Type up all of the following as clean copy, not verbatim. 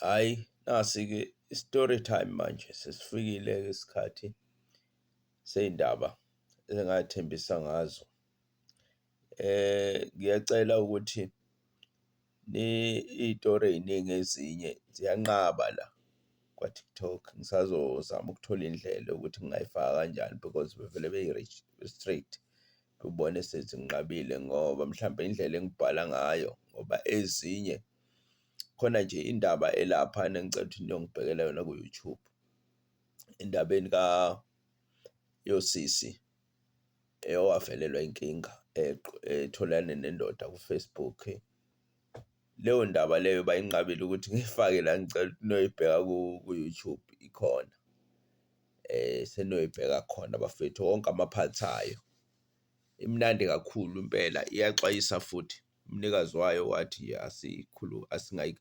Hhayi, nasi-ke i-story time manje, sesifikile-ke isikhathi sey'ndaba engathembisa ngazo. Ngiyacela ukuthi iy'tori ey'ningi ezinye ziyanqaba la kwa-TikTok. Ngisazozama ukuthola indlela yokuthi ngingayifaka kanjani because bevele beyi-restrict-e, ubone sezinqabile ngoba mhlampe indlela engibhala ngayo ngoba ezinye, khona nje indaba elaphana engicela ukuthi niyongibhekela yona ku-YouTube, endabeni yosisi owavelelwa inkinga etholane nendoda ku-Facebook. Leyo ndaba leyo bayinqabile ukuthi ngiyifake la, ngicela ukuthi niyoyibheka ku-YouTube ikhona. Seniyoyibheka khona bafethu wonke ama-parts ayo. Imnandi kakhulu impela, iyaxwayisa futhi. Umnikazi wayo wathi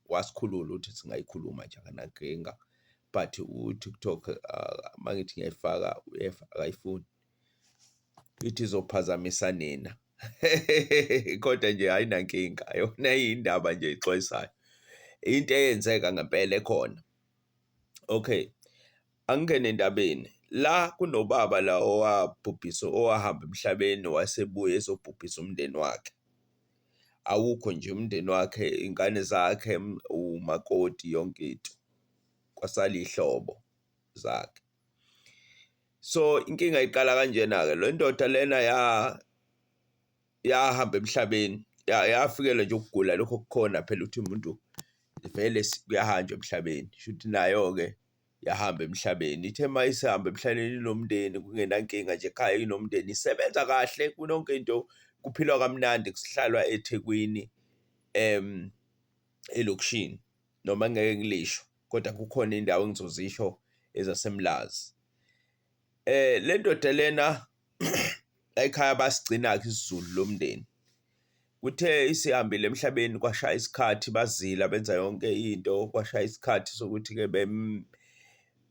wasikhulula ukuthi singayikhuluma nje akanankinga, but u-TikTok uma ngithi ngiyayifaka akayifuni, ithi izophazamisa nina. Kodwa nje ayinankinga, yona iyindaba nje exwayisayo. Into eyenzeka ngempela ekhona. Okay, angingene endabeni. La kunobaba la owabhubhisa, owahamba emhlabeni wasebuya ezobhubhisa umndeni wakhe. Awukho nje umndeni wakhe, iy'ngane zakhe, umakoti, yonke into, kwasala iy'hlobo zakhe. So, inkinga iqala kanjena-ke, le ndoda lena yahamba emhlabeni, yafikelwa nje ukugula lokhu okukhona phela ukuthi umuntu vele kuyahanjwa emhlabeni, shuthi nayo-ke yahamba emhlabeni. Ithe uma isihamba emhlabeni inomndeni kungenankinga nje ekhaya inomndeni isebenza kahle kunonke into, kuphilwa kamnandi kuhlalwa eThekwini elokishini noma ngeke ngilisho kodwa kukhona iy'ndawo engizozisho ezaseMlazi. Le ndoda lena ekhaya basigcina-ke isiZulu lo mndeni. Kuthe isihambile emhlabeni kwashaya isikhathi bazila benza yonke into, kwashaya isikhathi sokuthi-ke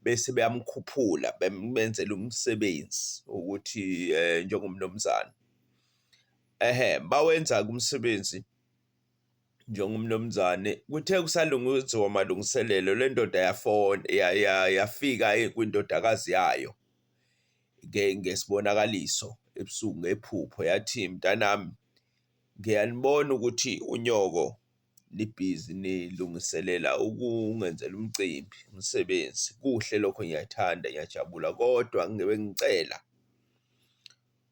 bese beyamkhuphula bemenzela umsebenzi wokuthi njengomnumzane. Ehhe, bawenza-ke umsebenzi njengomnumzane. Kuthe kusalungiziwa amalungiselelo le ndoda yafona yafika kwindodakazi yayo ngesibonakaliso ebusuku ngephupho yathi, mntanami, ngiyanibona ukuthi unyoko nibhizi nilungiselela ukungenzela umcimbi, umsebenzi. Kuhle lokho ngiyathanda, ngiyajabula kodwa bengicela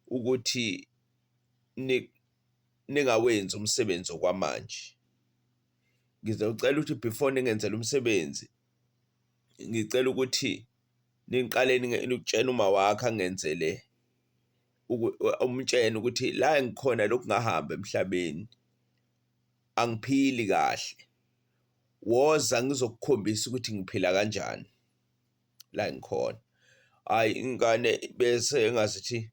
ukuthi ningawenzi umsebenzi okwamanje. Ngizocela ukuthi before ningenzela umsebenzi, ngicela ukuthi niqale nitshene umawakho angenzele umtshene ukuthi la engikhona lokhu ngahamba emhlabeni angiphili kahle. Woza ngizokukhombisa ukuthi ngiphila kanjani la engikhona. Hhayi ingane bese engazuthi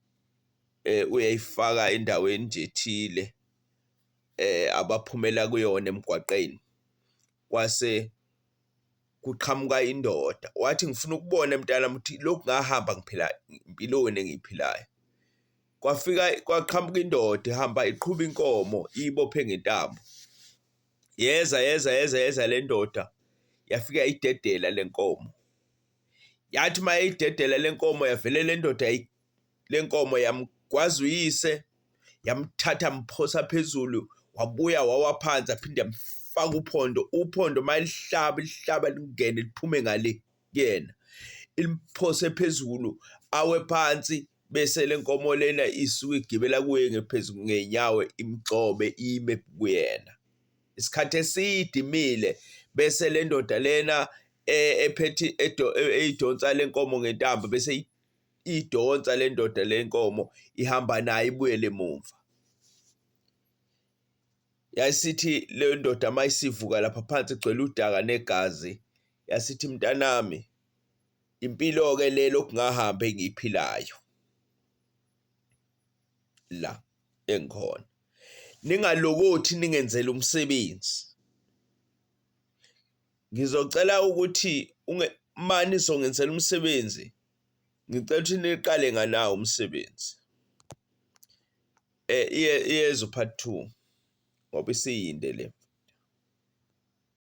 uyayifaka endaweni nje ethile abaphumela kuyona emgwaqeni, kwase kuqhamuka indoda wathi ngifuna ukubona mntanami ukuthi lokhu ngahamba ngiphila impiloni engiyiphilayo. Kwafika kwaqhamuka indoda ihamba iqhuba inkomo iyibophe ngentambo. Yeza yeza yeza yeza le ndoda yafika idedela le nkomo. Yathi uma idedela le nkomo yavele le ndoda le nkomo yamgwaza uyise yamthatha mphosa phezulu wabuya wawa phansi aphinde yamfaka uphondo uphondo uma lihlaba lihlaba lingene liphume ngale kuyena iliphose phezulu awe phansi bese le nkomo lena isuke igibela kuye ngephezulu ngenyawo imgcobe ime kuyena isikhathi eside imile bese le ndoda lena e, ephethe eyidonsa le nkomo ngentambo bese idonsa le ndoda le nkomo ihamba nayo ibuyele emumva. Yayisithi le ndoda uma isivuka lapha phansi igcwele udaka negazi, yasithi mntanami, impilo-ke le lokhu ngahamba engiyiphilayo la engikhona. Ningalokothi ningenzele umsebenzi. Ngizocela ukuthi uma nizongenzela umsebenzi ngicela ukuthi niqale nganawo umsebenzi. Iyeza u-part two ngoba isiyinde le.